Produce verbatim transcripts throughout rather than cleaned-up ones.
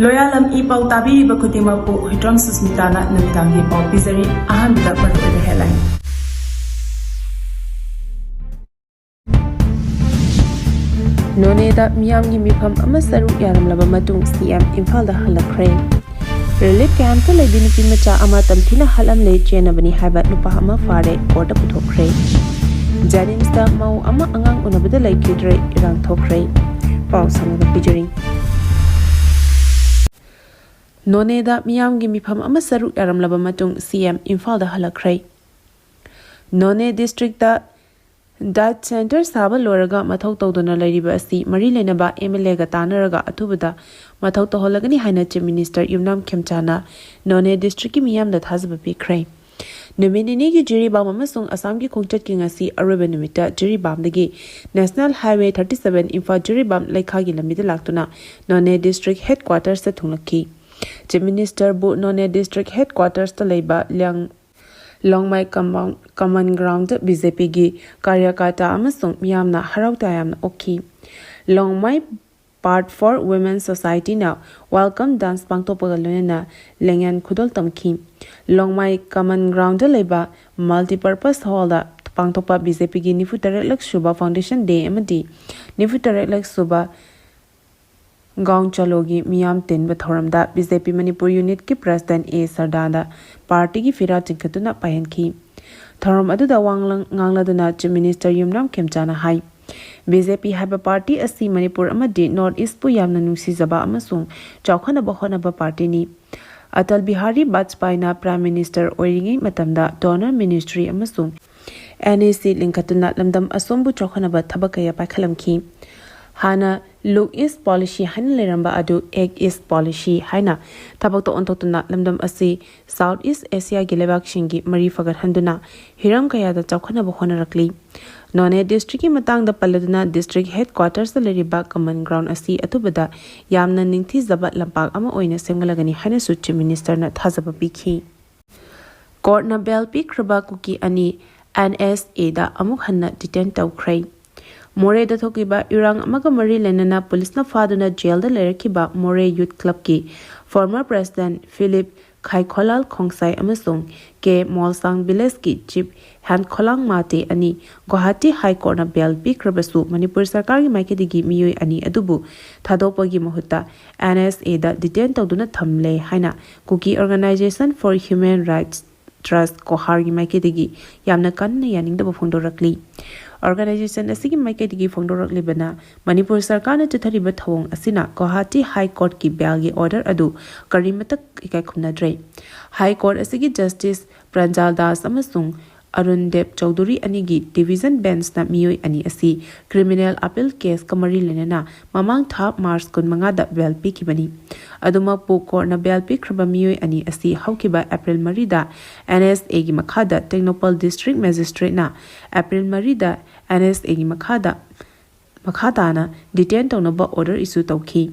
ꯂꯣꯌꯥꯂꯝ E ꯄꯥꯎ ꯇꯥꯕꯤꯔꯤꯕ ꯈꯨꯗꯤꯡꯃꯛꯄꯨ ꯍꯨꯏꯗ꯭ꯔꯣꯝ ꯁꯨꯁꯃꯤꯇꯥꯅ ꯅꯨꯃꯤꯗꯥꯡꯒꯤ ꯄꯥꯎ ꯄꯤꯖꯔꯤ꯫ ꯑꯍꯥꯟꯕꯗ ꯃꯔꯨꯑꯣꯏꯕ headline꯫ ꯅꯣꯅꯦꯗ ꯃꯤꯌꯥꯝꯒꯤ ꯃꯤꯐꯝ ꯑꯃ ꯁꯔꯨꯛ ꯌꯥꯔꯝꯂꯕ ꯃꯇꯨꯡ ꯁꯤ ꯑꯦꯝ ꯏꯝꯐꯥꯜꯗ ꯍꯜꯂꯛꯈ꯭ꯔꯦ꯫ ꯔꯤꯂꯤꯐ ꯀꯦꯝꯞꯇ ꯂꯩꯕꯤ ꯅꯨꯄꯤ ꯃꯆꯥ ꯑꯃ ꯇꯝꯊꯤꯅ ꯍꯥꯠꯂꯝꯂꯦ, ꯆꯦꯟꯅꯕꯅꯤ ꯍꯥꯏꯕ ꯅꯨꯄꯥ ꯑꯃ ꯐꯥꯔꯦ, ꯀꯣꯔꯠꯇ ꯄꯨꯊꯣꯛꯈ꯭ꯔꯦ꯫ ꯖꯦꯅꯤꯝꯁꯇ ꯃꯧ ꯑꯃ ꯑꯉꯥꯡ ꯎꯅꯕꯗ ꯂꯩꯈꯤꯗ꯭ꯔꯦ, ꯏꯔꯥꯡ ꯊꯣꯛꯈ꯭ꯔꯦ꯫ ꯄꯥꯎ ꯁꯥꯡꯅ ꯄꯤꯖꯔꯤ꯫ ꯅꯣꯅꯦꯗ ꯃꯤꯌꯥꯝꯒꯤ ꯃꯤꯐꯝ ꯑꯃ ꯁꯔꯨꯛ ꯌꯥꯔꯝꯂꯕ ꯃꯇꯨꯡ ꯁꯤ ꯑꯦꯝ ꯏꯝꯐꯥꯜꯗ ꯍꯜꯂꯛꯈ꯭ꯔꯦ꯫ ꯅꯣꯅꯦ ꯗꯤꯁꯇ꯭ꯔꯤꯛꯇ ꯗꯥꯏꯠ ꯁꯦꯟꯇꯔ ꯁꯥꯕ ꯂꯣꯏꯔꯒ ꯃꯊꯧ ꯇꯧꯗꯨꯅ ꯂꯩꯔꯤꯕ ꯑꯁꯤ ꯃꯔꯤ ꯂꯩꯅꯕ ꯑꯦꯝ ꯑꯦꯜ ꯑꯦꯒ ꯇꯥꯟꯅꯔꯒ ꯑꯊꯨꯕꯗ ꯃꯊꯧ ꯇꯧꯍꯜꯂꯒꯅꯤ ꯍꯥꯏꯅ ꯆꯤꯐ ꯃꯤꯅꯤꯁꯇꯔ ꯌꯨꯝꯅꯥꯝ ꯈꯦꯝꯆꯥꯅ ꯅꯣꯅꯦ ꯗꯤꯁꯇ꯭ꯔꯤꯛꯀꯤ ꯃꯤꯌꯥꯝꯗ ꯊꯥꯖꯕ ꯄꯤꯈ꯭ꯔꯦ꯫ ꯅꯨꯃꯤꯠ ꯅꯤꯅꯤꯒꯤ ꯖꯤꯔꯤꯕꯥꯝ ꯑꯃꯁꯨꯡ ꯑꯁꯥꯝꯒꯤ ꯈꯣꯡꯆꯠꯀꯤ ꯉꯁꯤ ꯑꯔꯣꯏꯕ ꯅꯨꯃꯤꯠꯇ ꯖꯤꯔꯤꯕꯥꯝꯗꯒꯤ national highway thirty seven Imphal Jiribam ꯂꯩꯈꯥꯒꯤ ꯂꯝꯕꯤꯗ ꯂꯥꯛꯇꯨꯅ ꯅꯣꯅꯦ ꯗꯤꯁꯇ꯭ꯔꯤꯛ ꯍꯦꯗꯀ꯭ꯋꯥꯇꯔꯁꯇ ꯊꯨꯡꯂꯛꯈꯤ꯫ ꯆꯤꯐ ꯃꯤꯅꯤꯁꯇꯔꯕꯨ ꯅꯣꯅꯦ ꯗꯤꯁꯇ꯭ꯔꯤꯛ ꯍꯦꯗꯀ꯭ꯋꯥꯇꯔꯁꯇ ꯂꯩꯕ ꯂꯤꯌꯥꯡ ꯂꯣꯡꯃꯥꯏ ꯀꯃꯥꯎ-, common ground B J P ꯀꯥꯔꯌꯀꯥꯔꯇꯥ ꯑꯃꯁꯨꯡ ꯃꯤꯌꯥꯝꯅ ꯍꯔꯥꯎ ꯇꯌꯥꯝꯅ ꯑꯣꯛꯈꯤ꯫ ꯂꯣꯡꯃꯥꯏ ꯄꯥꯔꯠ ꯐꯣꯔ ꯋꯨꯃꯦꯟ ꯁꯣꯁꯥꯏꯇꯤꯅ ꯋꯦꯜꯀꯝ ꯗꯥꯟꯁ ꯄꯥꯡꯊꯣꯛꯄꯒ ꯂꯣꯏꯅꯅ ꯂꯦꯡꯌꯥꯟ ꯈꯨꯗꯣꯜ ꯇꯝꯈꯤ꯫ ꯂꯣꯡꯃꯥꯏ ꯀꯃꯟ ꯒ꯭ꯔꯥꯎꯟꯗ ꯂꯩꯕ ꯃꯜꯇꯤꯄꯔꯄꯁ ꯍꯣꯜꯗ ꯄꯥꯡꯊꯣꯛꯄ ꯕꯤ ꯖꯦ ꯄꯤꯒꯤ ꯅꯤꯐꯨ ꯇꯔꯦꯠꯂꯛ ꯁꯨꯕ ꯐꯥꯎꯟꯗꯦꯁꯟ ꯗꯦ ꯑꯃꯗꯤ ꯅꯤꯐꯨ ꯇꯔꯦꯠꯂꯛ ꯁꯨꯕ ꯒꯥꯎꯟ ꯆꯂꯣꯒꯤ ꯃꯤꯌꯥꯝ ꯇꯤꯟꯕ ꯊꯧꯔꯝꯗ ꯕꯤ ꯖꯦ ꯄꯤ ꯃꯅꯤꯄꯨꯔ ꯌꯨꯅꯤꯠꯀꯤ ꯄ꯭ꯔꯁꯤꯗꯦꯟ ꯑꯦ ꯁꯔꯗꯥꯅ ꯄꯥꯔꯇꯤꯒꯤ ꯐꯤꯔꯥ ꯆꯤꯡꯈꯠꯇꯨꯅ ꯄꯥꯏꯍꯟꯈꯤ꯫ ꯊꯧꯔꯝ ꯑꯗꯨꯗ ꯋꯥ ꯉꯥꯡ-, ꯉꯥꯡꯂꯗꯨꯅ ꯆꯤꯐ ꯃꯤꯅꯤꯁꯇꯔ ꯌꯨꯝꯅꯥꯝ ꯈꯦꯝꯆꯥꯅ ꯍꯥꯏ, ꯕꯤ ꯖꯦ ꯄꯤ ꯍꯥꯏꯕ ꯄꯥꯔꯇꯤ ꯑꯁꯤ ꯃꯅꯤꯄꯨꯔ ꯑꯃꯗꯤ ꯅꯣꯔꯠ ꯏꯁꯄꯨ ꯌꯥꯝꯅ ꯅꯨꯡꯁꯤꯖꯕ ꯑꯃꯁꯨꯡ ꯆꯥꯎꯈꯠꯅꯕ ꯍꯣꯠꯅꯕ ꯄꯥꯔꯇꯤꯅꯤ꯫ ꯑꯇꯜ ꯕꯤꯍꯥꯔꯤ ꯕꯥꯖꯄꯥꯏꯅ ꯄ꯭ꯔꯥꯏꯝ ꯃꯤꯅꯤꯁꯇꯔ ꯑꯣꯏꯔꯤꯉꯩ ꯃꯇꯝꯗ ꯗꯣꯅꯔ ꯃꯤꯅꯤꯁꯇ꯭ꯔꯤ ꯑꯃꯁꯨꯡ ꯑꯦꯟ ꯑꯦ ꯁꯤ ꯂꯤꯡꯈꯠꯇꯨꯅ ꯂꯝꯗꯝ ꯑꯁꯣꯝꯕꯨ ꯆꯥꯎꯈꯠꯅꯕ ꯊꯕꯛ ꯀꯌꯥ ꯄꯥꯏꯈꯠꯂꯝꯈꯤ꯫ ꯍꯥꯟꯅ ꯂꯨꯛ ꯏꯁ ꯄꯣꯂꯤꯁꯤ ꯍꯥꯏꯅ ꯂꯩꯔꯝꯕ ꯑꯗꯨ ꯑꯦꯛ ꯏꯁ ꯄꯣꯂꯤꯁꯤ ꯍꯥꯏꯅ ꯊꯕꯛꯇ ꯑꯣꯟꯊꯣꯛꯇꯨꯅ ꯂꯝꯗꯝ ꯑꯁꯤ ꯁꯥꯎꯠ ꯏꯁ ꯑꯦꯁꯤꯌꯥꯒꯤ ꯂꯩꯕꯥꯛꯁꯤꯡꯒꯤ ꯃꯔꯤ ꯐꯒꯠꯍꯟꯗꯨꯅ ꯍꯤꯔꯝ ꯀꯌꯥꯗ ꯆꯥꯎꯈꯠꯅꯕ ꯍꯣꯠꯅꯔꯛꯂꯤ꯫ ꯅꯣꯅꯦ ꯗꯤꯁꯇ꯭ꯔꯤꯛꯀꯤ ꯃꯇꯥꯡꯗ ꯄꯜꯂꯗꯨꯅ ꯗꯤꯁꯇ꯭ꯔꯤꯛ ꯍꯦꯗꯀ꯭ꯋꯥꯇꯔꯁꯇ ꯂꯩꯔꯤꯕ ꯀꯃꯟ ꯒ꯭ꯔꯥꯎꯟ ꯑꯁꯤ ꯑꯊꯨꯕꯗ ꯌꯥꯝꯅ ꯅꯤꯡꯊꯤꯖꯕ ꯂꯝꯄꯥꯛ ꯑꯃ ꯑꯣꯏꯅ ꯁꯦꯝꯒꯠꯂꯒꯅꯤ ꯍꯥꯏꯅꯁꯨ ꯆꯤꯐ ꯃꯤꯅꯤꯁꯇꯔꯅ ꯊꯥꯖꯕ ꯄꯤꯈꯤ꯫ ꯀꯣꯔꯠꯅ ꯕꯦꯜ ꯄꯤꯈ꯭ꯔꯕ ꯀꯨꯀꯤ ꯑꯅꯤ ꯑꯦꯟ ꯑꯦꯁ ꯑꯦꯗ ꯑꯃꯨꯛ ꯍꯟꯅ ꯗꯤꯇꯦꯟ ꯇꯧꯈ꯭ꯔꯦ꯫ ꯃꯣꯔꯦꯗ ꯊꯣꯛꯈꯤꯕ ꯏꯔꯥꯡ ꯑꯃꯒ ꯃꯔꯤ ꯂꯩꯅꯅ ꯄꯨꯂꯤꯁꯅ ꯐꯥꯗꯨꯅ ꯖꯦꯜꯗ ꯂꯩꯔꯛꯈꯤꯕ ꯃꯣꯔꯦ ꯌꯨꯠ ꯀ꯭ꯂꯕꯀꯤ former president ꯐꯤꯂꯤꯞ ꯈꯥꯏꯈꯣꯂꯥꯜ ꯈꯣꯡꯁꯥꯏ ꯑꯃꯁꯨꯡ ꯀꯦ ꯃꯣꯜꯁꯥꯡ ꯚꯤꯂꯦꯖꯀꯤ ꯆꯤꯞ ꯍꯦꯟꯈꯣꯂꯥꯡ ꯃꯥꯇꯦ ꯑꯅꯤ ꯒꯨꯋꯥꯍꯥꯇꯤ ꯍꯥꯏ ꯀꯣꯔꯠꯅ ꯕꯦꯜ ꯄꯤꯈ꯭ꯔꯕꯁꯨ, ꯃꯅꯤꯄꯨꯔ ꯁꯔꯀꯥꯔꯒꯤ ꯃꯥꯏꯀꯩꯗꯒꯤ ꯃꯤꯑꯣꯏ ꯑꯅꯤ ꯑꯗꯨꯕꯨ ꯊꯥꯗꯣꯛꯄꯒꯤ ꯃꯍꯨꯠꯇ ꯑꯦꯟ ꯑꯦꯁ ꯑꯦꯗ ꯗꯤꯇꯦꯟ ꯇꯧꯗꯨꯅ ꯊꯝꯂꯦ ꯍꯥꯏꯅ Kuki Organisation for Human Rights Trust, ꯀꯣꯍꯥꯔꯒꯤ ꯃꯥꯏꯀꯩꯗꯒꯤ ꯌꯥꯝꯅ ꯀꯟꯅ ꯌꯥꯅꯤꯡꯗꯕ ꯐꯣꯡꯗꯣꯔꯛꯂꯤ꯫ Organisation ꯑꯁꯤꯒꯤ ꯃꯥꯏꯀꯩꯗꯒꯤ ꯐꯣꯡꯗꯣꯔꯛꯂꯤꯕꯅ, ꯃꯅꯤꯄꯨꯔ ꯁꯔꯀꯥꯔꯅ ꯆꯠꯊꯔꯤꯕ ꯊꯧꯑꯣꯡ ꯑꯁꯤꯅ ꯒꯨꯋꯥꯍꯥꯇꯤ ꯍꯥꯏ ꯀꯣꯔꯠꯀꯤ ꯕꯦꯜꯒꯤ ꯑꯣꯔꯗꯔ ꯑꯗꯨ ꯀꯔꯤꯃꯇ ꯏꯀꯥꯏ ꯈꯨꯝꯅꯗ꯭ꯔꯦ꯫ ꯍꯥꯏ ꯀꯣꯔꯠ ꯑꯁꯤꯒꯤ ꯖꯁꯇꯤꯁ ꯄ꯭ꯔꯟꯖꯥꯜ ꯗꯥꯁ ꯑꯃꯁꯨꯡ ꯑꯔꯨꯟ ꯗꯦꯕ ꯆꯧꯙꯨꯔꯤ ꯑꯅꯤꯒꯤ ꯗꯤꯚꯤꯖꯟ ꯕꯦꯟꯁꯅ ꯃꯤꯑꯣꯏ ꯑꯅꯤ ꯑꯁꯤ ꯀ꯭ꯔꯤꯃꯤꯅꯦꯜ ꯑꯄꯤꯜ ꯀꯦꯁꯀ ꯃꯔꯤ ꯂꯩꯅꯅ ꯃꯃꯥꯡ ꯊꯥ ꯃꯥꯔꯆ ꯀꯨꯟꯃꯉꯥꯗ ꯕꯦꯜ ꯄꯤꯈꯤꯕꯅꯤ꯫ ꯑꯗꯨꯃꯛꯄꯨ, ꯀꯣꯔꯠꯅ ꯕꯦꯜ ꯄꯤꯈ꯭ꯔꯕ ꯃꯤꯑꯣꯏ ꯑꯅꯤ ꯑꯁꯤ ꯍꯧꯈꯤꯕ ꯑꯦꯄ꯭ꯔꯤꯜ ꯃꯔꯤꯗ ꯑꯦꯟ ꯑꯦꯁ ꯑꯦꯒꯤ ꯃꯈꯥꯗ ꯇꯦꯡꯅꯧꯄꯜ ꯗꯤꯁꯇ꯭ꯔꯤꯛ ꯃꯦꯖꯤꯁꯇ꯭ꯔꯦꯠꯅ ꯑꯦꯄ꯭ꯔꯤꯜ ꯃꯔꯤꯗ ꯑꯦꯟ ꯑꯦꯁ ꯑꯦꯒꯤ ꯃꯈꯥꯗ, ꯃꯈꯥ ꯇꯥꯅ ꯗꯤꯇꯦꯟ ꯇꯧꯅꯕ ꯑꯣꯔꯗꯔ ꯏꯁꯨ ꯇꯧꯈꯤ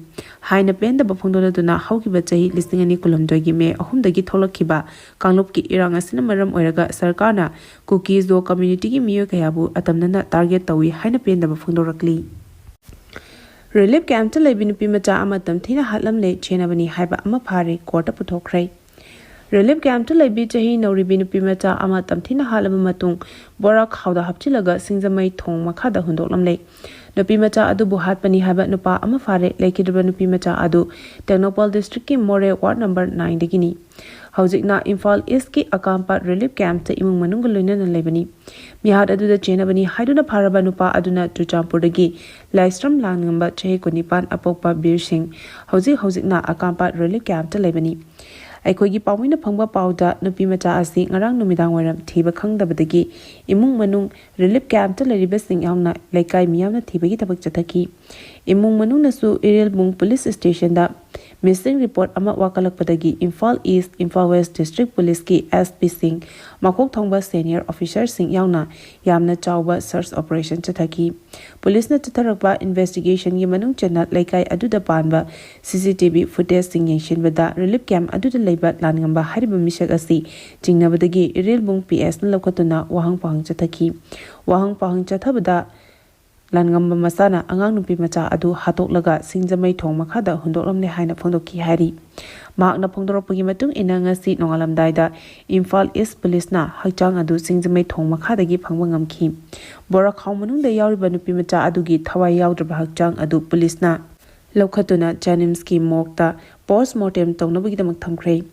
ꯍꯥꯏꯅ ꯄꯦꯟꯗꯕ ꯐꯣꯡꯗꯣꯛꯂꯗꯨꯅ, ꯍꯧꯈꯤꯕ ꯆꯍꯤ ꯂꯤꯁꯤꯡ ꯑꯅꯤ ꯀꯨꯟꯍꯨꯝꯗꯣꯏꯒꯤ ꯃꯦ ꯑꯍꯨꯝꯗꯒꯤ ꯊꯣꯛꯂꯛꯈꯤꯕ ꯀꯥꯡꯂꯨꯞꯀꯤ ꯏꯔꯥꯡ ꯑꯁꯤꯅ ꯃꯔꯝ ꯑꯣꯏꯔꯒ ꯁꯔꯀꯥꯔꯅ ꯀꯨꯀꯤ ꯖꯣ ꯀꯝꯃ꯭ꯌꯨꯅꯤꯇꯤꯒꯤ ꯃꯤꯑꯣꯏ ꯀꯌꯥꯕꯨ ꯑꯇꯝꯅꯅ ꯇꯥꯔꯒꯦꯠ ꯇꯧꯏ ꯍꯥꯏꯅ ꯄꯦꯟꯗꯕ ꯐꯣꯡꯗꯣꯔꯛꯂꯤ꯫ ꯔꯤꯂꯤꯐ ꯀꯦꯝꯞꯇ ꯂꯩꯕꯤ ꯅꯨꯄꯤ ꯃꯆꯥ ꯑꯃ ꯇꯝꯊꯤꯅ ꯍꯥꯠꯂꯝꯂꯦ, ꯆꯦꯟꯅꯕꯅꯤ ꯍꯥꯏꯕ ꯑꯃ ꯐꯥꯔꯦ, ꯀꯣꯔꯠꯇ ꯄꯨꯊꯣꯛꯈ꯭ꯔꯦ꯫ ꯔꯤꯂꯤꯐ ꯀꯦꯝꯞꯇ ꯂꯩꯕꯤ ꯆꯍꯤ ꯅꯧꯔꯤꯕꯤ ꯅꯨꯄꯤ ꯃꯆꯥ ꯑꯃ ꯇꯝꯊꯤꯅ ꯍꯥꯠꯂꯕ ꯃꯇꯨꯡ ꯕꯣꯔꯥ ꯈꯥꯎꯗ ꯍꯥꯞꯆꯤꯜꯂꯒ ꯁꯤꯡꯖꯃꯩ ꯊꯣꯡ ꯃꯈꯥꯗ ꯍꯨꯟꯗꯣꯛꯂꯝꯂꯦ꯫ ꯅꯨꯄꯤ ꯃꯆꯥ ꯑꯗꯨꯕꯨ ꯍꯥꯠꯄꯅꯤ ꯍꯥꯏꯕ ꯅꯨꯄꯥ ꯑꯃ ꯐꯥꯔꯦ꯫ ꯂꯩꯈꯤꯗ꯭ꯔꯕ ꯅꯨꯄꯤ ꯃꯆꯥ ꯑꯗꯨ ꯇꯦꯡꯅꯧꯄꯜ ꯗꯤꯁꯇ꯭ꯔꯤꯛꯀꯤ ꯃꯣꯔꯦ ꯋꯥꯔꯗ ꯅꯝꯕꯔ ꯅꯥꯏꯟꯗꯒꯤꯅꯤ꯫ ꯍꯧꯖꯤꯛꯅ ꯏꯝꯐꯥꯜ ꯏꯁꯀꯤ ꯑꯀꯥꯝꯄꯥꯠ ꯔꯤꯂꯤꯐ ꯀꯦꯝꯞꯇ ꯏꯃꯨꯡ ꯃꯅꯨꯡꯒ ꯂꯣꯏꯅꯅ ꯂꯩꯕꯅꯤ꯫ ꯃꯤꯍꯥꯠ ꯑꯗꯨꯗ ꯆꯦꯟꯅꯕꯅꯤ ꯍꯥꯏꯗꯨꯅ ꯐꯥꯔꯕ ꯅꯨꯄꯥ ꯑꯗꯨꯅ ꯆꯨꯔꯆꯥꯟꯄꯨꯔꯗꯒꯤ ꯂꯥꯏꯁ꯭ꯔꯝ ꯂꯥꯡꯉꯝꯕ ꯆꯍꯤ ꯀꯨꯟꯅꯤꯄꯥꯟ ꯑꯄꯣꯛꯄ ꯕꯤꯔ ꯁꯤꯡ, ꯍꯧꯖꯤꯛ ꯍꯧꯖꯤꯛꯅ ꯑꯀꯥꯝꯄꯥꯠ ꯔꯤꯂꯤꯐ ꯀꯦꯝꯞꯇ ꯂꯩꯕꯅꯤ꯫ ꯑꯩꯈꯣꯏꯒꯤ ꯄꯥꯎꯃꯤꯅ ꯐꯪꯕ ꯄꯥꯎꯗ, ꯅꯨꯄꯤ ꯃꯆꯥ ꯑꯁꯤ ꯉꯔꯥꯡ ꯅꯨꯃꯤꯗꯥꯡ ꯋꯥꯏꯔꯝ ꯊꯤꯕ ꯈꯪꯗꯕꯗꯒꯤ ꯏꯃꯨꯡ ꯃꯅꯨꯡ, ꯔꯤꯂꯤꯐ ꯀꯦꯝꯞꯇ ꯂꯩꯔꯤꯕꯁꯤꯡ ꯌꯥꯎꯅ ꯂꯩꯀꯥꯏ ꯃꯤꯌꯥꯝꯅ ꯊꯤꯕꯒꯤ ꯊꯕꯛ ꯆꯠꯊꯈꯤ꯫ ꯏꯃꯨꯡ ꯃꯅꯨꯡꯅꯁꯨ ꯏꯔꯦꯜꯕꯨꯡ ꯄꯨꯂꯤꯁ ꯁ꯭ꯇꯦꯁꯟꯗ ꯃꯤꯁꯤꯡ ꯔꯤꯄꯣꯔꯠ ꯑꯃ ꯋꯥꯀꯠꯂꯛꯄꯗꯒꯤ ꯏꯝꯐꯥꯜ ꯏꯁ, ꯏꯝꯐꯥꯜ ꯋꯦꯁ ꯗꯤꯁꯇ꯭ꯔꯤꯛ ꯄꯨꯂꯤꯁꯀꯤ ꯑꯦꯁ ꯄꯤꯁꯤꯡ, ꯃꯀꯣꯛ ꯊꯣꯡꯕ ꯁꯦꯅꯤꯌꯔ ꯑꯣꯐꯤꯁꯥꯔꯁꯤꯡ ꯌꯥꯎꯅ ꯌꯥꯝꯅ ꯆꯥꯎꯕ ꯁꯔꯆ ꯑꯣꯄꯔꯦꯁꯟ ꯆꯠꯊꯈꯤ꯫ ꯄꯨꯂꯤꯁꯅ ꯆꯠꯊꯔꯛꯄ ꯏꯟꯚꯦꯁꯇꯤꯒꯦꯁꯟꯒꯤ ꯃꯅꯨꯡ ꯆꯟꯅ ꯂꯩꯀꯥꯏ ꯑꯗꯨꯗ ꯄꯥꯟꯕ ꯁꯤ ꯁꯤ ꯇꯤ ꯚꯤ ꯐꯨꯇꯦꯖꯁꯤꯡ ꯌꯦꯡꯁꯤꯟꯕꯗ ꯔꯤꯂꯤꯐ ꯀꯦꯝꯞ ꯑꯗꯨꯗ ꯂꯩꯕ ꯂꯥꯟꯉꯝꯕ ꯍꯥꯏꯔꯤꯕ ꯃꯤꯁꯛ ꯑꯁꯤ ꯆꯤꯡꯅꯕꯗꯒꯤ ꯏꯔꯦꯜꯕꯨꯡ ꯄꯤ ꯑꯦꯁꯅ ꯂꯧꯈꯠꯇꯨꯅ ꯋꯥꯍꯪ ꯄꯥꯎꯍꯪ ꯆꯠꯊꯈꯤ꯫ ꯋꯥꯍꯪ ꯄꯥꯎꯍꯪ ꯆꯠꯊꯕꯗ ꯂꯥꯟꯉꯝꯕ ꯃꯆꯥꯅ ꯑꯉꯥꯡ ꯅꯨꯄꯤ ꯃꯆꯥ ꯑꯗꯨ ꯍꯥꯠꯇꯣꯛꯂꯒ ꯁꯤꯡꯖꯃꯩ ꯊꯣꯡ ꯃꯈꯥꯗ ꯍꯨꯟꯗꯣꯛꯂꯝꯂꯦ ꯍꯥꯏꯅ ꯐꯣꯡꯗꯣꯛꯈꯤ ꯍꯥꯏꯔꯤ꯫ ꯃꯍꯥꯛꯅ ꯐꯣꯡꯗꯣꯔꯛꯄꯒꯤ ꯃꯇꯨꯡ ꯏꯟꯅ, ꯉꯁꯤ ꯅꯣꯡꯉꯥꯜꯂꯝꯗꯥꯏꯗ ꯏꯝꯐꯥꯜ ꯏꯁ ꯄꯨꯂꯤꯁꯅ ꯍꯛꯆꯥꯡ ꯑꯗꯨ ꯁꯤꯡꯖꯃꯩ ꯊꯣꯡ ꯃꯈꯥꯗꯒꯤ ꯐꯪꯕ ꯉꯝꯈꯤ꯫ ꯕꯣꯔꯥꯈꯥꯎ ꯃꯅꯨꯡꯗ ꯌꯥꯎꯔꯤꯕ ꯅꯨꯄꯤ ꯃꯆꯥ ꯑꯗꯨꯒꯤ ꯊꯋꯥꯏ ꯌꯥꯎꯗ꯭ꯔꯕ ꯍꯛꯆꯥꯡ ꯑꯗꯨ ꯄꯨꯂꯤꯁꯅ ꯂꯧꯈꯠꯇꯨꯅ ꯖꯦꯅꯤꯝꯁꯀꯤ ꯃꯣꯔꯒꯇ ꯄꯣꯁꯃꯣꯔꯇꯦꯝ ꯇꯧꯅꯕꯒꯤꯗꯃꯛ ꯊꯝꯈ꯭ꯔꯦ꯫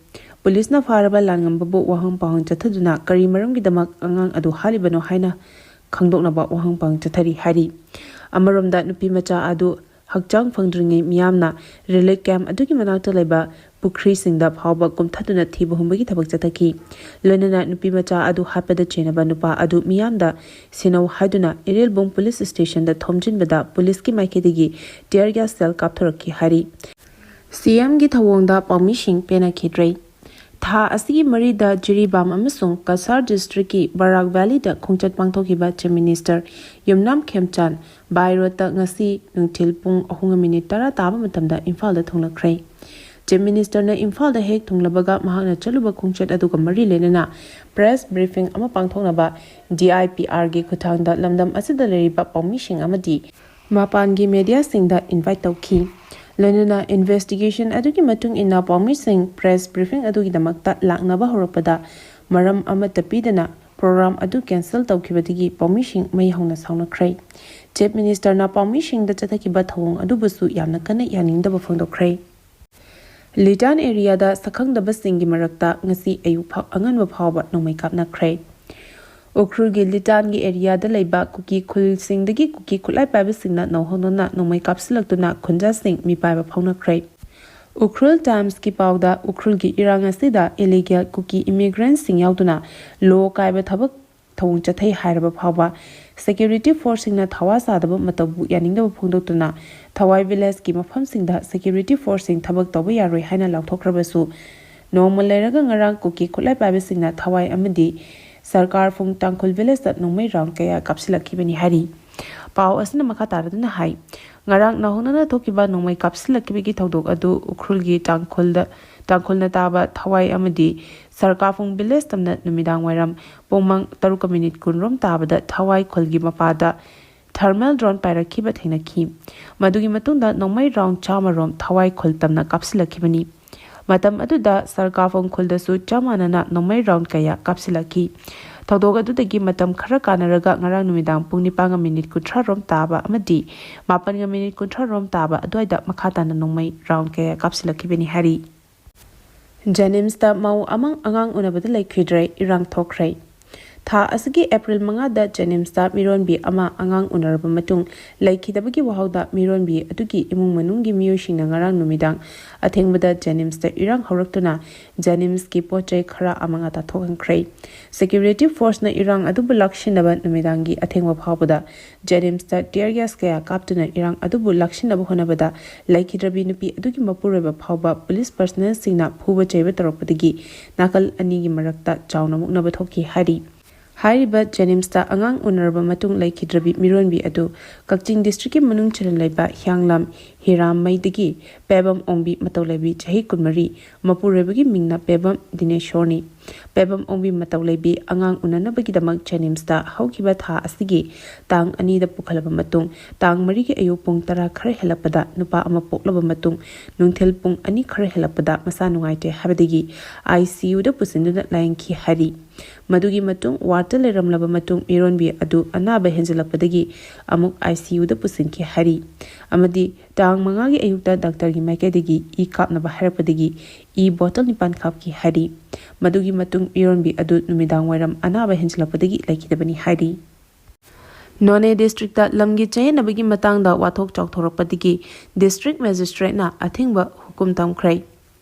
ꯄꯨꯂꯤꯁꯅ ꯐꯥꯔꯕ ꯂꯥꯟꯉꯝꯕꯕꯨ ꯋꯥꯍꯪ ꯄꯥꯎꯍꯪ ꯆꯠꯊꯗꯨꯅ ꯀꯔꯤ ꯃꯔꯝꯒꯤꯗꯃꯛ ꯑꯉꯥꯡ ꯑꯗꯨ ꯍꯥꯠꯂꯤꯕꯅꯣ ꯍꯥꯏꯅ ꯈꯪꯗꯣꯛꯅꯕ ꯋꯥꯍꯪ ꯄꯥꯎꯍꯪ ꯆꯠꯊꯔꯤ ꯍꯥꯏꯔꯤ꯫ ꯑꯃꯔꯣꯝꯗ, ꯅꯨꯄꯤ ꯃꯆꯥ ꯑꯗꯨ ꯍꯛꯆꯥꯡ ꯐꯪꯗ꯭ꯔꯤꯉꯩ ꯃꯤꯌꯥꯝꯅ ꯔꯤꯂꯤꯐ ꯀꯦꯝꯞ ꯑꯗꯨꯒꯤ ꯃꯅꯥꯛꯇ ꯂꯩꯕ ꯄꯨꯈ꯭ꯔꯤꯁꯤꯡꯗ ꯐꯥꯎꯕ ꯀꯨꯝꯊꯗꯨꯅ ꯊꯤꯕ ꯍꯨꯝꯕꯒꯤ ꯊꯕꯛ ꯆꯠꯊꯈꯤ꯫ ꯂꯣꯏꯅꯅ ꯅꯨꯄꯤ ꯃꯆꯥ ꯑꯗꯨ ꯍꯥꯠꯄꯗ ꯆꯦꯟꯅꯕ ꯅꯨꯄꯥ ꯑꯗꯨ ꯃꯤꯌꯥꯝꯗ ꯁꯤꯟꯅꯧ ꯍꯥꯏꯗꯨꯅ ꯏꯔꯤꯜꯕꯨꯡ ꯄꯨꯂꯤꯁ ꯁ꯭ꯇꯦꯁꯟꯗ ꯊꯣꯝꯖꯤꯟꯕꯗ ꯄꯨꯂꯤꯁꯀꯤ ꯃꯥꯏꯀꯩꯗꯒꯤ ꯇꯤꯌꯔ ꯒ꯭ꯌꯥꯁ ꯁꯦꯜ ꯀꯥꯞꯊꯣꯔꯛꯈꯤ ꯍꯥꯏꯔꯤ꯫ ꯁꯤꯑꯦꯝꯒꯤ ꯊꯧꯑꯣꯡꯗ ꯄꯥꯎꯃꯤꯁꯤꯡ ꯄꯦꯟꯅꯈꯤꯗ꯭ꯔꯦ꯫ ꯊꯥ ꯑꯁꯤꯒꯤ ꯃꯔꯤꯗ ꯖꯤꯔꯤꯕꯥꯝ ꯑꯃꯁꯨꯡ ꯀꯁꯥꯔ ꯗꯤꯁꯇ꯭ꯔꯤꯛꯀꯤ ꯕꯔꯥꯛ ꯚꯦꯂꯤꯗ ꯈꯣꯡꯆꯠ ꯄꯥꯡꯊꯣꯛꯈꯤꯕ ꯆꯤꯐ ꯃꯤꯅꯤꯁꯇꯔ ꯌꯨꯝꯅꯥꯝ ꯈꯦꯝꯆꯥꯟ ꯕꯥꯏ ꯔꯣꯗꯇ ꯉꯁꯤ ꯅꯨꯡꯊꯤꯜ ꯄꯨꯡ ꯑꯍꯨꯝꯒ ꯃꯤꯅꯤꯠ ꯇꯔꯥ ꯇꯥꯕ ꯃꯇꯝꯗ ꯏꯝꯐꯥꯜꯗ ꯊꯨꯡꯂꯈ꯭ꯔꯦ꯫ ꯆꯤꯐ ꯃꯤꯅꯤꯁꯇꯔꯅ ꯏꯝꯐꯥꯜꯗ ꯍꯦꯛ ꯊꯨꯡꯂꯕꯒ ꯃꯍꯥꯛꯅ ꯆꯠꯂꯨꯕ ꯈꯣꯡꯆꯠ ꯑꯗꯨꯒ ꯃꯔꯤ ꯂꯩꯅꯅ ꯄ꯭ꯔꯦꯁ ꯕ꯭ꯔꯤꯐꯤꯡ ꯑꯃ ꯄꯥꯡꯊꯣꯛꯅꯕ ꯗꯤ ꯑꯥꯏ ꯄꯤ ꯑꯥꯔꯒꯤ ꯈꯨꯠꯊꯥꯡꯗ ꯂꯝꯗꯝ ꯑꯁꯤꯗ ꯂꯩꯔꯤꯕ ꯄꯥꯎꯃꯤꯁꯤꯡ ꯑꯃꯗꯤ ꯃꯄꯥꯟꯒꯤ ꯃꯦꯗꯤꯌꯥꯁꯤꯡꯗ ꯏꯟꯚꯥꯏꯠ ꯇꯧꯈꯤ꯫ ꯂꯣꯏꯅꯅ ꯏꯟꯚꯦꯁꯇꯤꯒꯦꯁꯟ ꯑꯗꯨꯒꯤ ꯃꯇꯨꯡ ꯏꯟꯅ ꯄꯥꯎꯃꯤꯁꯤꯡ ꯄ꯭ꯔꯦꯁ ꯕ꯭ꯔꯤꯐꯤꯡ ꯑꯗꯨꯒꯤꯗꯃꯛꯇ ꯂꯥꯛꯅꯕ ꯍꯧꯔꯛꯄꯗ ꯃꯔꯝ ꯑꯃꯠꯇ ꯄꯤꯗꯅ ꯄ꯭ꯔꯣꯒ꯭ꯔꯥꯝ ꯑꯗꯨ ꯀꯦꯟꯁꯦꯜ ꯇꯧꯈꯤꯕꯗꯒꯤ ꯄꯥꯎꯃꯤꯁꯤꯡ ꯃꯩ ꯍꯧꯅ ꯁꯥꯎꯅꯈ꯭ꯔꯦ꯫ ꯆꯤꯐ ꯃꯤꯅꯤꯁꯇꯔꯅ ꯄꯥꯎꯃꯤꯁꯤꯡꯗ ꯆꯠꯊꯈꯤꯕ ꯊꯧꯑꯣꯡ ꯑꯗꯨꯕꯨꯁꯨ ꯌꯥꯝꯅ ꯀꯟꯅ ꯌꯥꯅꯤꯡꯗꯕ ꯐꯣꯡꯗꯣꯛꯈ꯭ꯔꯦ꯫ ꯂꯤꯇꯥꯟ ꯑꯦꯔꯤꯌꯥꯗ ꯁꯛꯈꯪꯗꯕꯁꯤꯡꯒꯤ ꯃꯔꯛꯇ ꯉꯁꯤ ꯑꯌꯨꯛ ꯐꯥꯎ, ꯑꯉꯟꯕ ꯐꯥꯎꯕ ꯅꯣꯡꯃꯩ ꯀꯥꯞꯅꯈ꯭ꯔꯦ꯫ ꯎꯈ꯭ꯔꯨꯜꯒꯤ ꯂꯤꯇꯥꯟꯒꯤ ꯑꯦꯔꯤꯌꯥꯗ ꯂꯩꯕ ꯀꯨꯀꯤ ꯈꯨꯜꯁꯤꯡꯗꯒꯤ ꯀꯨꯀꯤ ꯈꯨꯠꯂꯥꯏ ꯄꯥꯏꯕꯁꯤꯡꯅ ꯅꯧꯍꯧꯅꯅ ꯅꯣꯡꯃꯩ ꯀꯥꯞꯁꯤꯜꯂꯛꯇꯨꯅ ꯈꯨꯟꯖꯥꯁꯤꯡ ꯃꯤꯄꯥꯏꯕ ꯐꯥꯎꯅꯈ꯭ꯔꯦ꯫ ꯎꯈ꯭ꯔꯨꯜ ꯇꯥꯏꯝꯁꯀꯤ ꯄꯥꯎꯗ, ꯎꯈ꯭ꯔꯨꯜꯒꯤ ꯏꯔꯥꯡ ꯑꯁꯤꯗ ꯏꯂꯤꯒꯦꯜ ꯀꯨꯀꯤ ꯏꯃꯤꯒ꯭ꯔꯦꯟꯠꯁꯤꯡ ꯌꯥꯎꯗꯨꯅ ꯂꯣ ꯀꯥꯏꯕ ꯊꯕꯛ ꯊꯧꯑꯣꯡ ꯆꯠꯊꯩ ꯍꯥꯏꯔꯕ ꯐꯥꯎꯕ, ꯁꯦꯀ꯭ꯌꯨꯔꯤꯇꯤ ꯐꯣꯔꯁꯁꯤꯡꯅ ꯊꯋꯥ ꯁꯥꯗꯕ ꯃꯇꯧꯕꯨ ꯌꯥꯅꯤꯡꯗꯕ ꯐꯣꯡꯗꯣꯛꯇꯨꯅ ꯊꯋꯥꯏ ꯚꯤꯂꯦꯖꯀꯤ ꯃꯐꯝꯁꯤꯡꯗ ꯁꯦꯀ꯭ꯌꯨꯔꯤꯇꯤ ꯐꯣꯔꯁꯁꯤꯡ ꯊꯕꯛ ꯇꯧꯕ ꯌꯥꯔꯣꯏ ꯍꯥꯏꯅ ꯂꯥꯎꯊꯣꯛꯈ꯭ꯔꯕꯁꯨ, ꯅꯣꯡꯃ ꯂꯩꯔꯒ ꯉꯔꯥꯡ ꯀꯨꯀꯤ ꯈꯨꯠꯂꯥꯏ ꯄꯥꯏꯕꯁꯤꯡꯅ ꯊꯋꯥꯏ ꯑꯃꯗꯤ ꯁꯔꯀꯥꯔ ꯐꯨꯡ ꯇꯥꯡꯈꯨꯜ ꯚꯤꯂꯦꯖꯇ ꯅꯣꯡꯃꯩ ꯔꯥꯎꯟ ꯀꯌꯥ ꯀꯥꯞꯁꯤꯜꯂꯛꯈꯤꯕꯅꯤ ꯍꯥꯏꯔꯤ꯫ ꯄꯥꯎ ꯑꯁꯤꯅ ꯃꯈꯥ ꯇꯥꯔꯗꯨꯅ ꯍꯥꯏ, ꯉꯔꯥꯡ ꯅꯧꯍꯧꯅꯅ ꯊꯣꯛꯈꯤꯕ ꯅꯣꯡꯃꯩ ꯀꯥꯞꯁꯤꯜꯂꯛꯈꯤꯕꯒꯤ ꯊꯧꯗꯣꯛ ꯑꯗꯨ ꯎꯈ꯭ꯔꯨꯜꯒꯤ ꯇꯥꯡꯈꯨꯜꯗ, ꯇꯥꯡꯈꯨꯜꯅ ꯇꯥꯕ ꯊꯋꯥꯏ ꯑꯃꯗꯤ ꯁꯔꯀꯥꯔꯐꯨꯡ ꯚꯤꯂꯦꯖ ꯇꯝꯅ ꯅꯨꯃꯤꯗꯥꯡ ꯋꯥꯏꯔꯝ ꯄꯨꯡ ꯃꯪ ꯇꯔꯨꯛꯀ ꯃꯤꯅꯤꯠ ꯀꯨꯟꯔꯣꯝ ꯇꯥꯕꯗ ꯊꯋꯥꯏ ꯈꯨꯜꯒꯤ ꯃꯄꯥꯗ thermal drone ꯄꯥꯏꯔꯛꯈꯤꯕ ꯊꯦꯡꯅꯈꯤ꯫ ꯃꯗꯨꯒꯤ ꯃꯇꯨꯡꯗ ꯅꯣꯡꯃꯩ round ꯆꯥꯝꯃ ꯔꯣꯝ ꯊꯋꯥꯏ ꯈꯨꯜ ꯇꯝꯅ ꯀꯥꯞꯁꯤꯜꯂꯛꯈꯤꯕꯅꯤ꯫ ꯃꯇꯝ ꯑꯗꯨꯗ ꯁꯔꯀꯥꯐꯝ ꯈꯨꯜꯗꯁꯨ ꯆꯞ ꯃꯥꯟꯅꯅ ꯅꯣꯡꯃꯩ round ꯀꯌꯥ ꯀꯥꯞꯁꯤꯜꯂꯛꯈꯤ꯫ ꯊꯧꯗꯣꯛ ꯑꯗꯨꯗꯒꯤ ꯃꯇꯝ ꯈꯔ ꯀꯥꯟꯅꯔꯒ ꯉꯔꯥꯡ ꯅꯨꯃꯤꯗꯥꯡ ꯄꯨꯡ ꯅꯤꯄꯥꯟꯒ ꯃꯤꯅꯤꯠ ꯀꯨꯟꯊ꯭ꯔꯥ ꯔꯣꯝ ꯇꯥꯕ ꯑꯃꯗꯤ ꯃꯥꯄꯟꯒ ꯃꯤꯅꯤꯠ ꯀꯨꯟꯊ꯭ꯔꯥ ꯔꯣꯝ ꯇꯥꯕ ꯑꯗꯨꯋꯥꯏꯗ ꯃꯈꯥ ꯇꯥꯅ ꯅꯣꯡꯃꯩ round ꯀꯌꯥ ꯀꯥꯞꯁꯤꯜꯂꯛꯈꯤꯕꯅꯤ ꯍꯥꯏꯔꯤ꯫ ꯖꯦꯅꯤꯝꯁꯇ ꯃꯧ ꯑꯃ ꯑꯉꯥꯡ ꯎꯅꯕꯗ ꯂꯩꯈꯤꯗ꯭ꯔꯦ, ꯏꯔꯥꯡ ꯊꯣꯛꯈ꯭ꯔꯦ꯫ ꯊꯥ ꯑꯁꯤꯒꯤ ꯑꯦꯄ꯭ꯔꯤꯜ ꯃꯉꯥꯗ ꯖꯦꯅꯤꯝꯁꯇ ꯃꯤꯔꯣꯟꯕꯤ ꯑꯃ ꯑꯉꯥꯡ ꯎꯅꯔꯕ ꯃꯇꯨꯡ ꯂꯩꯈꯤꯗꯕꯒꯤ ꯋꯥꯍꯧꯗ ꯃꯤꯔꯣꯟꯕꯤ ꯑꯗꯨꯒꯤ ꯏꯃꯨꯡ ꯃꯅꯨꯡꯒꯤ ꯃꯤꯑꯣꯏꯁꯤꯡꯅ ꯉꯔꯥꯡ ꯅꯨꯃꯤꯗꯥꯡ ꯑꯊꯦꯡꯕꯗ ꯖꯦꯅꯤꯝꯁꯇ ꯏꯔꯥꯡ ꯍꯧꯔꯛꯇꯨꯅ ꯖꯦꯅꯤꯝꯁꯀꯤ ꯄꯣꯠ ꯆꯩ ꯈꯔ ꯑꯃ ꯉꯥ ꯇꯥꯊꯣꯛꯍꯟꯈ꯭ꯔꯦ꯫ Security forceꯅ ꯏꯔꯥꯡ ꯑꯗꯨꯕꯨ ꯂꯥꯛꯁꯤꯟꯅꯕ ꯅꯨꯃꯤꯗꯥꯡꯒꯤ ꯑꯊꯦꯡꯕ ꯐꯥꯎꯕꯗ ꯖꯦꯅꯤꯝꯁꯇ tear gas ꯀꯌꯥ ꯀꯥꯞꯇꯨꯅ ꯏꯔꯥꯡ ꯑꯗꯨꯕꯨ ꯂꯥꯛꯁꯤꯟꯅꯕ ꯍꯣꯠꯅꯕꯗ ꯂꯩꯈꯤꯗ꯭ꯔꯕꯤ ꯅꯨꯄꯤ ꯑꯗꯨꯒꯤ ꯃꯄꯨꯔꯣꯏꯕ ꯐꯥꯎꯕ police personnelꯁꯤꯡꯅ ꯐꯨꯕ ꯆꯩꯕ ꯇꯧꯔꯛꯄꯗꯒꯤ ꯅꯥꯀꯜ ꯑꯅꯤꯒꯤ ꯃꯔꯛꯇ ꯆꯥꯎꯅ ꯃꯨꯛꯅꯕ ꯊꯣꯛꯈꯤ ꯍꯥꯏꯔꯤ꯫ ꯍꯥꯏꯔꯤꯕ ꯖꯦꯅꯤꯝꯁꯇ ꯑꯉꯥꯡ ꯎꯅꯔꯕ ꯃꯇꯨꯡ ꯂꯩꯈꯤꯗ꯭ꯔꯕꯤ ꯃꯤꯔꯣꯟꯕꯤ ꯑꯗꯨ ꯀꯛꯆꯤꯡ districtꯀꯤ ꯃꯅꯨꯡ ꯆꯟꯅ ꯂꯩꯕ ꯍꯤꯌꯥꯡꯂꯝ ꯍꯤꯔꯥꯝꯃꯩꯗꯒꯤ ꯄꯦꯕꯝ ꯑꯣꯡꯕꯤ ꯃꯇꯧꯂꯩꯕꯤ ꯆꯍꯤ ꯀꯨꯟꯃꯔꯤ, ꯃꯄꯨꯔꯣꯏꯕꯒꯤ ꯃꯤꯡꯅ ꯄꯦꯕꯝ ꯗꯤꯅꯦꯁꯣꯔꯅꯤ꯫ ꯄꯦꯕꯝ ꯑꯣꯡꯕꯤ ꯃꯇꯧꯂꯩꯕꯤ ꯑꯉꯥꯡ ꯎꯅꯅꯕꯒꯤꯗꯃꯛ ꯖꯦꯅꯤꯝꯁꯇ ꯍꯧꯈꯤꯕ ꯊꯥ ꯑꯁꯤꯒꯤ ꯇꯥꯡ ꯑꯅꯤꯗ ꯄꯨꯈꯠꯂꯕ ꯃꯇꯨꯡ ꯇꯥꯡ ꯃꯔꯤꯒꯤ ꯑꯌꯨꯛ ꯄꯨꯡ ꯇꯔꯥ ꯈꯔ ꯍꯦꯜꯂꯛꯄꯗ ꯅꯨꯄꯥ ꯑꯃ ꯄꯣꯛꯂꯕ ꯃꯇꯨꯡ ꯅꯨꯡꯊꯤꯜ ꯄꯨꯡ ꯑꯅꯤ ꯈꯔ ꯍꯦꯜꯂꯛꯄꯗ ꯃꯁꯥ ꯅꯨꯡꯉꯥꯏꯇꯦ ꯍꯥꯏꯕꯗꯒꯤ ICUꯗ ꯄꯨꯁꯤꯟꯗꯨꯅ ꯂꯥꯌꯦꯡꯈꯤ ꯍꯥꯏꯔꯤ꯫ ꯃꯗꯨꯒꯤ ꯃꯇꯨꯡ wardꯇ ꯂꯩꯔꯝꯂꯕ ꯃꯇꯨꯡ ꯃꯤꯔꯣꯟꯕꯤ ꯑꯗꯨ ꯑꯅꯥꯕ ꯍꯦꯟꯖꯜꯂꯛꯄꯗꯒꯤ ꯑꯃꯨꯛ ICUꯗ ꯄꯨꯁꯤꯟꯈꯤ ꯍꯥꯏꯔꯤ꯫ ꯑꯃꯗꯤ ꯇꯥꯡ ꯃꯉꯥꯒꯤ ꯑꯌꯨꯛꯇ doctorꯒꯤ ꯃꯥꯏꯀꯩꯗꯒꯤ ꯏ ꯀꯥꯞꯅꯕ ꯍꯥꯏꯔꯛꯄꯗꯒꯤ ꯏ bottle ꯅꯤꯄꯥꯟ ꯀꯥꯞꯈꯤ ꯍꯥꯏꯔꯤ꯫ ꯃꯗꯨꯒꯤ ꯃꯇꯨꯡ ꯃꯤꯔꯣꯟꯕꯤ ꯑꯗꯨ ꯅꯨꯃꯤꯗꯥꯡ ꯋꯥꯏꯔꯝ ꯑꯅꯥꯕ ꯍꯦꯟꯖꯜꯂꯛꯄꯗꯒꯤ ꯂꯩꯈꯤꯗꯕꯅꯤ ꯍꯥꯏꯔꯤ꯫ ꯅꯣꯅꯦ districtꯇ ꯂꯝꯒꯤ ꯆꯌꯦꯠꯅꯕꯒꯤ ꯃꯇꯥꯡꯗ ꯋꯥꯊꯣꯛ ꯆꯥꯎꯊꯣꯔꯛꯄꯗꯒꯤ district magistrateꯅ ꯑꯊꯤꯡꯕ ꯍꯨꯀꯨꯝ ꯊꯝꯈ꯭ꯔꯦ꯫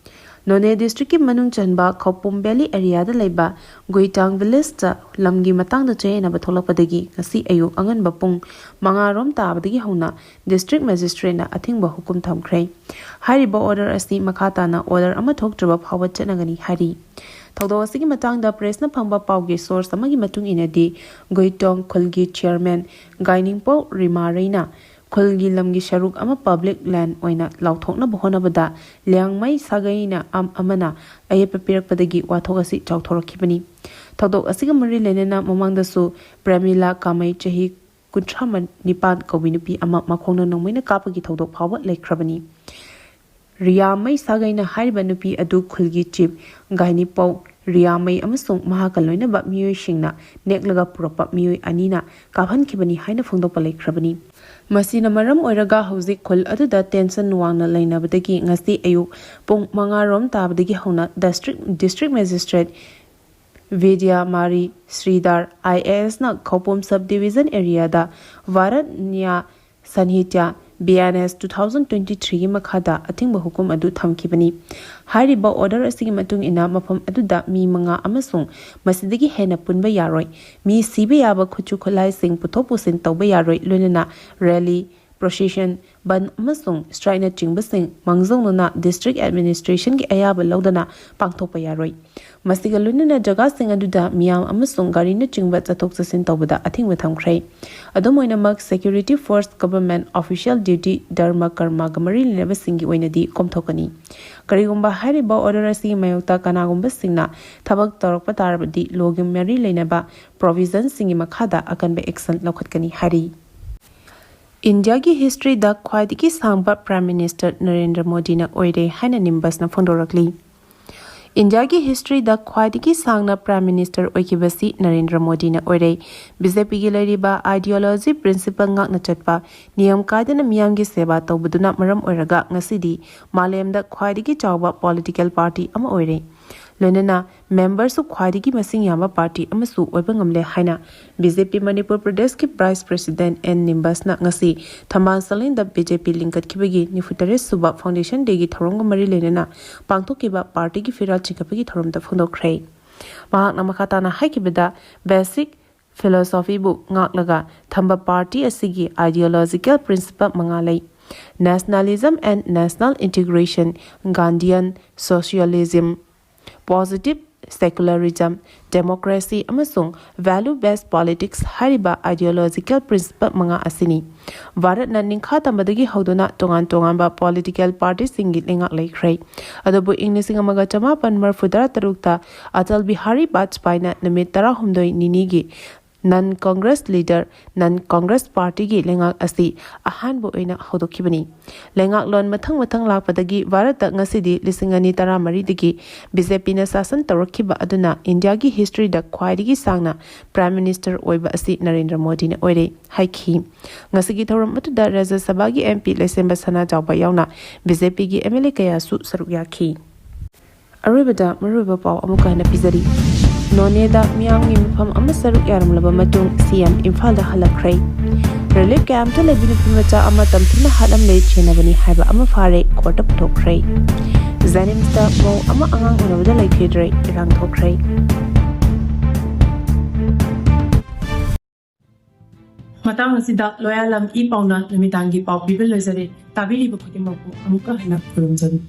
ꯅꯣꯅꯦ districtꯀꯤ ꯃꯅꯨꯡ ꯆꯟꯕ ꯈꯧꯄꯨꯝ valley areaꯗ ꯂꯩꯕ ꯒꯨꯏꯇꯥꯡ villageꯇ ꯂꯝꯒꯤ ꯃꯇꯥꯡꯗ ꯆꯌꯦꯠꯅꯕ ꯊꯣꯛꯂꯛꯄꯗꯒꯤ ꯉꯁꯤ ꯑꯌꯨꯛ ꯑꯉꯟꯕ ꯄꯨꯡ ꯃꯉꯥ ꯔꯣꯝ ꯇꯥꯕꯗꯒꯤ ꯍꯧꯅ district magistrateꯅ ꯑꯊꯤꯡꯕ ꯍꯨꯀꯨꯝ ꯊꯝꯈ꯭ꯔꯦ꯫ ꯍꯥꯏꯔꯤꯕ order ꯑꯁꯤ ꯃꯈꯥ ꯇꯥꯅ order ꯑꯃ ꯊꯣꯛꯇ꯭ꯔꯕ ꯐꯥꯎꯕ ꯆꯠꯅꯒꯅꯤ ꯍꯥꯏꯔꯤ꯫ ꯊꯧꯗꯣꯛ ꯑꯁꯤꯒꯤ ꯃꯇꯥꯡꯗ pressꯅ ꯐꯪꯕ ꯄꯥꯎꯒꯤ source ꯑꯃꯒꯤ ꯃꯇꯨꯡ ꯏꯟꯅꯗꯤ, ꯒꯨꯏꯇꯣꯡ ꯈꯨꯜꯒꯤ chairman ꯒꯥꯏꯅꯤꯡꯄꯧ ꯔꯤꯃꯥꯔꯩꯅ ꯈꯨꯜꯒꯤ ꯂꯝꯒꯤ ꯁꯔꯨꯛ ꯑꯃ public land ꯑꯣꯏꯅ ꯂꯥꯎꯊꯣꯛꯅꯕ ꯍꯣꯠꯅꯕꯗ ꯂꯤꯌꯥꯡꯃꯩ ꯁꯥꯒꯩꯅ ꯑꯝ-, ꯑꯃꯅ ꯑꯌꯦꯠꯄ ꯄꯤꯔꯛꯄꯗꯒꯤ ꯋꯥꯊꯣꯛ ꯑꯁꯤ ꯆꯥꯎꯊꯣꯔꯛꯈꯤꯕꯅꯤ꯫ ꯊꯧꯗꯣꯛ ꯑꯁꯤꯒ ꯃꯔꯤ ꯂꯩꯅꯅ ꯃꯃꯥꯡꯗꯁꯨ ꯄ꯭ꯔꯦꯃꯤꯂꯥ ꯀꯥꯃꯩ ꯆꯍꯤ ꯀꯨꯟꯊ꯭ꯔꯥ ꯅꯤꯄꯥꯟ ꯀꯧꯕꯤ ꯅꯨꯄꯤ ꯑꯃ ꯃꯈꯣꯡꯅ ꯅꯣꯡꯃꯩꯅ ꯀꯥꯞꯄꯒꯤ ꯊꯧꯗꯣꯛ ꯐꯥꯎꯕ ꯂꯩꯈ꯭ꯔꯕꯅꯤ꯫ ꯔꯤꯌꯥꯃꯩ ꯁꯥꯒꯩꯅ ꯍꯥꯏꯔꯤꯕ ꯅꯨꯄꯤ ꯑꯗꯨ ꯈꯨꯜꯒꯤ ꯆꯤꯞ ꯒꯥꯏꯅꯤꯄꯧ ꯔꯤꯌꯥꯃꯩ ꯑꯃꯁꯨꯡ ꯃꯍꯥꯛꯀ ꯂꯣꯏꯅꯕ ꯃꯤꯑꯣꯏꯁꯤꯡꯅ ꯅꯦꯛꯂꯒ ꯄꯨꯔꯛꯄ ꯃꯤꯑꯣꯏ ꯑꯅꯤꯅ ꯀꯥꯞꯍꯟꯈꯤꯕꯅꯤ ꯍꯥꯏꯅ ꯐꯣꯡꯗꯣꯛꯄ ꯂꯩꯈ꯭ꯔꯕꯅꯤ꯫ ꯃꯁꯤꯅ ꯃꯔꯝ ꯑꯣꯏꯔꯒ ꯍꯧꯖꯤꯛ ꯈꯨꯜ ꯑꯗꯨꯗ ꯇꯦꯟꯁꯟ ꯋꯥꯡꯅ ꯂꯩꯅꯕꯗꯒꯤ ꯉꯁꯤ ꯑꯌꯨꯛ ꯄꯨꯡ ꯃꯉꯥ ꯔꯣꯝ ꯇꯥꯕꯗꯒꯤ ꯍꯧꯅ district district magistrate Vidyamari Sridhar I A ꯑꯦꯁꯅ ꯈꯧꯄꯨꯝ ꯁꯕ ꯗꯤꯕꯤꯖꯟ ꯑꯦꯔꯤꯌꯥꯗ Bharat Nyaya Sanhita B N S two thousand twenty ꯊ꯭ꯔꯤꯒꯤ ꯃꯈꯥꯗ ꯑꯊꯤꯡꯕ ꯍꯨꯀꯨꯝ ꯑꯗꯨ ꯊꯝꯈꯤꯕꯅꯤ꯫ ꯍꯥꯏꯔꯤꯕ ꯑꯣꯔꯗꯔ ꯑꯁꯤꯒꯤ ꯃꯇꯨꯡ ꯏꯟꯅ ꯃꯐꯝ ꯑꯗꯨꯗ ꯃꯤ ꯃꯉꯥ ꯑꯃꯁꯨꯡ ꯃꯁꯤꯗꯒꯤ ꯍꯦꯟꯅ ꯄꯨꯟꯕ ꯌꯥꯔꯣꯏ꯫ ꯃꯤ ꯁꯤꯕ ꯌꯥꯕ ꯈꯨꯠꯁꯨ ꯈꯨꯠꯂꯥꯏꯁꯤꯡ ꯄꯨꯊꯣꯛ ꯄꯨꯁꯤꯟ ꯇꯧꯕ ꯌꯥꯔꯣꯏ, ꯂꯣꯏꯅꯅ ꯔꯦꯂꯤ, ꯄ꯭ꯔꯣꯁꯦꯁꯟ, ꯕꯟꯗ ꯑꯃꯁꯨꯡ ꯁ꯭ꯇ꯭ꯔꯥꯏꯛꯅꯆꯤꯡꯕꯁꯤꯡ ꯃꯥꯡꯖꯧꯅꯅ ꯗꯤꯁꯇ꯭ꯔꯤꯛ ꯑꯦꯗꯃꯤꯅꯤꯁꯇ꯭ꯔꯦꯁꯟꯒꯤ ꯑꯌꯥꯕ ꯂꯧꯗꯅ ꯄꯥꯡꯊꯣꯛꯄ ꯌꯥꯔꯣꯏ꯫ ꯃꯁꯤꯒ ꯂꯣꯏꯅꯅ ꯖꯒꯥꯁꯤꯡ ꯑꯗꯨꯗ ꯃꯤꯌꯥꯝ ꯑꯃꯁꯨꯡ ꯒꯥꯔꯤꯅꯆꯤꯡꯕ ꯆꯠꯊꯣꯛ ꯆꯠꯁꯤꯟ ꯇꯧꯕꯗ ꯑꯊꯤꯡꯕ ꯊꯝꯈ꯭ꯔꯦ꯫ ꯑꯗꯨꯝ ꯑꯣꯏꯅꯃꯛ, security force, government official duty, ꯙꯔꯃ ꯀꯔꯃꯒ ꯃꯔꯤ ꯂꯩꯅꯕꯁꯤꯡꯒꯤ ꯑꯣꯏꯅꯗꯤ ꯀꯣꯝꯊꯣꯛꯀꯅꯤ꯫ ꯀꯔꯤꯒꯨꯝꯕ ꯍꯥꯏꯔꯤꯕ ꯑꯣꯔꯗꯔ ꯑꯁꯤꯒꯤ ꯃꯥꯌꯣꯛꯇ ꯀꯅꯥꯒꯨꯝꯕꯁꯤꯡꯅ ꯊꯕꯛ ꯇꯧꯔꯛꯄ ꯇꯥꯔꯕꯗꯤ, ꯂꯣꯒꯤ ꯃꯔꯤ ꯂꯩꯅꯕ ꯄ꯭ꯔꯣꯚꯤꯖꯟꯁꯤꯡꯒꯤ ꯃꯈꯥꯗ ꯑꯀꯟꯕ ꯑꯦꯛꯁꯟ ꯂꯧꯈꯠꯀꯅꯤ ꯍꯥꯏꯔꯤ꯫ ꯏꯟꯗꯤꯌꯥꯒꯤ ꯍꯤꯁꯇ꯭ꯔꯤꯗ ꯈ꯭ꯋꯥꯏꯗꯒꯤ ꯁꯥꯡꯕ ꯄ꯭ꯔꯥꯏꯝ ꯃꯤꯅꯤꯁꯇꯔ ꯅꯔꯦꯟꯗ꯭ꯔ ꯃꯣꯗꯤꯅ ꯑꯣꯏꯔꯦ ꯍꯥꯏꯅ ꯅꯤꯝꯕꯁꯅ ꯐꯣꯡꯗꯣꯔꯛꯂꯤ꯫ ꯏꯟꯗꯤꯌꯥꯒꯤ ꯍꯤꯁꯇ꯭ꯔꯤꯗ ꯈ꯭ꯋꯥꯏꯗꯒꯤ ꯁꯥꯡꯅ ꯄ꯭ꯔꯥꯏꯝ ꯃꯤꯅꯤꯁꯇꯔ ꯑꯣꯏꯈꯤꯕꯁꯤ ꯅꯔꯦꯟꯗ꯭ꯔ ꯃꯣꯗꯤꯅ ꯑꯣꯏꯔꯦ꯫ ꯕꯤ ꯖꯦ ꯄꯤꯒꯤ ꯂꯩꯔꯤꯕ ꯑꯥꯏꯗꯤꯌꯣꯂꯣꯖꯤ ꯄ꯭ꯔꯤꯟꯁꯤꯄꯜ ꯉꯥꯛꯅ ꯆꯠꯄ, ꯅꯤꯌꯝ ꯀꯥꯏꯗꯅ ꯃꯤꯌꯥꯝꯒꯤ ꯁꯦꯕꯥ ꯇꯧꯕꯗꯨꯅ ꯃꯔꯝ ꯑꯣꯏꯔꯒ ꯉꯁꯤꯗꯤ ꯃꯥꯂꯦꯝꯗ ꯈ꯭ꯋꯥꯏꯗꯒꯤ ꯆꯥꯎꯕ ꯄꯣꯂꯤꯇꯤꯀꯦꯜ ꯄꯥꯔꯇꯤ ꯑꯃ ꯑꯣꯏꯔꯦ꯫ ꯂꯣꯏꯅꯅ ꯃꯦꯝꯕꯔꯁꯨ ꯈ꯭ꯋꯥꯏꯗꯒꯤ ꯃꯁꯤꯡ ꯌꯥꯝꯕ ꯄꯥꯔꯇꯤ ꯑꯃꯁꯨ ꯑꯣꯏꯕ ꯉꯝꯂꯦ ꯍꯥꯏꯅ ꯕꯤ ꯖꯦ ꯄꯤ ꯃꯅꯤꯄꯨꯔ ꯄ꯭ꯔꯗꯦꯁꯀꯤ ꯚꯥꯏꯁ ꯄ꯭ꯔꯦꯁꯤꯗꯦꯟꯠ ꯑꯦꯟ ꯅꯤꯝꯕꯁꯅ ꯉꯁꯤ ꯊꯝꯕꯥꯜ ꯁꯂꯤꯡꯗ ꯕꯤ ꯖꯦ ꯄꯤ ꯂꯤꯡꯈꯠꯈꯤꯕꯒꯤ ꯅꯤꯐꯨꯇꯔꯦꯠ ꯁꯨꯕ ꯐꯥꯎꯟꯗꯦꯁꯟ ꯗꯦꯒꯤ ꯊꯧꯔꯝꯒ ꯃꯔꯤ ꯂꯩꯅꯅ ꯄꯥꯡꯊꯣꯛꯈꯤꯕ ꯄꯥꯔꯇꯤꯒꯤ ꯐꯤꯔꯥꯜ ꯆꯤꯡꯈꯠꯄꯒꯤ ꯊꯧꯔꯝꯗ ꯐꯣꯡꯗꯣꯛꯈ꯭ꯔꯦ꯫ ꯃꯍꯥꯛꯅ ꯃꯈꯥ ꯇꯥꯅ ꯍꯥꯏꯈꯤꯕꯗ, ꯕꯦꯁꯤꯛ ꯐꯤꯂꯣꯁꯣꯐꯤꯕꯨ ꯉꯥꯛꯂꯒ ꯊꯝꯕ ꯄꯥꯔꯇꯤ ꯑꯁꯤꯒꯤ ideological principle ꯃꯉꯥ ꯂꯩ: nationalism and national integration, Gandhian socialism, positive secularism, democracy ꯑꯃꯁꯨꯡ value based politics ꯍꯥꯏꯔꯤꯕ ideological principle ꯃꯉꯥ ꯑꯁꯤꯅꯤ꯫ ꯚꯥꯔꯠꯅ ꯅꯤꯡꯈꯥ ꯇꯝꯕꯗꯒꯤ ꯍꯧꯗꯨꯅ ꯇꯣꯉꯥꯟ ꯇꯣꯉꯥꯟꯕ ꯄꯣꯂꯤꯇꯤꯀꯦꯜ ꯄꯥꯔꯇꯤꯁꯤꯡꯒꯤ ꯂꯩꯉꯥꯛ ꯂꯩꯈ꯭ꯔꯦ꯫ ꯑꯗꯨꯕꯨ ꯏꯪ ꯂꯤꯁꯤꯡ ꯑꯃꯒ ꯆꯃꯥꯄꯟ ꯃꯔꯤꯐꯨ ꯇꯔꯥ ꯇꯔꯨꯛꯇ ꯑꯇꯜ ꯕꯤꯍꯥꯔꯤ ꯕꯥꯖꯄꯥꯏꯅ ꯅꯨꯃꯤꯠ ꯇꯔꯥꯍꯨꯝꯗꯣꯏ ꯅꯤꯅꯤꯒꯤ Non Congress leader, Non Congress partyꯒꯤ ꯂꯩꯉꯥꯛ ꯑꯁꯤ ꯑꯍꯥꯟꯕ ꯑꯣꯏꯅ ꯍꯧꯗꯣꯛꯈꯤꯕꯅꯤ꯫ ꯂꯩꯉꯥꯛꯂꯣꯟ ꯃꯊꯪ ꯃꯊꯪ ꯂꯥꯛꯄꯗꯒꯤ ꯚꯥꯔꯠꯇ ꯉꯁꯤꯗꯤ ꯂꯤꯁꯤꯡ ꯑꯅꯤ ꯇꯔꯥꯃꯔꯤꯗꯒꯤ BJPꯅ ꯁꯥꯁꯟ ꯇꯧꯔꯛꯈꯤꯕ ꯑꯗꯨꯅ ꯏꯟꯗꯤꯌꯥꯒꯤ historyꯗ ꯈ꯭ꯋꯥꯏꯗꯒꯤ ꯁꯥꯡꯅ Prime Minister ꯑꯣꯏꯕ ꯑꯁꯤ ꯅꯔꯦꯟꯗ꯭ꯔ ꯃꯣꯗꯤꯅ ꯑꯣꯏꯔꯦ ꯍꯥꯏꯈꯤ꯫ ꯉꯁꯤꯒꯤ ꯊꯧꯔꯝ ꯑꯗꯨꯗ ꯔꯥꯖ꯭ꯌ ꯁꯚꯥꯒꯤ MP ꯂꯩꯁꯦꯝꯕ ꯁꯅꯥꯖꯥꯎꯕ ꯌꯥꯎꯅ BJPꯒꯤ MLA ꯀꯌꯥꯁꯨ ꯁꯔꯨꯛ ꯌꯥꯈꯤ꯫ ꯑꯔꯣꯏꯕꯗ ꯃꯔꯨꯑꯣꯏꯕ ꯄꯥꯎ ꯑꯃꯨꯛꯀ ꯍꯟꯅ ꯄꯤꯖꯔꯤ꯫ ꯅꯣꯅꯦꯗ ꯃꯤꯌꯥꯝꯒꯤ ꯃꯐꯝ ꯑꯃ ꯁꯔꯨꯛ ꯌꯥꯔꯝꯂꯕ ꯃꯇꯨꯡ CM ꯏꯝꯐꯥꯜꯗ ꯍꯜꯂꯛꯈ꯭ꯔꯦ꯫ Relief campꯇ ꯂꯩꯕꯤ ꯅꯨꯄꯤ ꯃꯆꯥ ꯑꯃ ꯇꯝꯊꯤꯅ ꯍꯥꯠꯂꯝꯂꯦ, ꯆꯦꯟꯅꯕꯅꯤ ꯍꯥꯏꯕ ꯑꯃ ꯐꯥꯔꯦ, courtꯇ ꯄꯨꯊꯣꯛꯈ꯭ꯔꯦ꯫ JNIMSꯇ ꯃꯧ ꯑꯃ ꯑꯉꯥꯡ ꯎꯅꯕꯗ ꯂꯩꯈꯤꯗ꯭ꯔꯦ, ꯏꯔꯥꯡ ꯊꯣꯛꯈ꯭ꯔꯦ꯫ ꯃꯇꯥꯡ ꯑꯁꯤꯗ ꯂꯣꯌꯥꯂꯝ ꯏ ꯄꯥꯎꯅ ꯅꯨꯃꯤꯗꯥꯡꯒꯤ ꯄꯥꯎ ꯄꯤꯕ ꯂꯣꯏꯖꯔꯦ꯫ ꯇꯥꯕꯤꯔꯤꯕ ꯈꯨꯗꯤꯡꯃꯛꯄꯨ ꯑꯃꯨꯛꯀ ꯍꯟꯅ ꯈꯨꯔꯨꯝꯖꯔꯤ꯫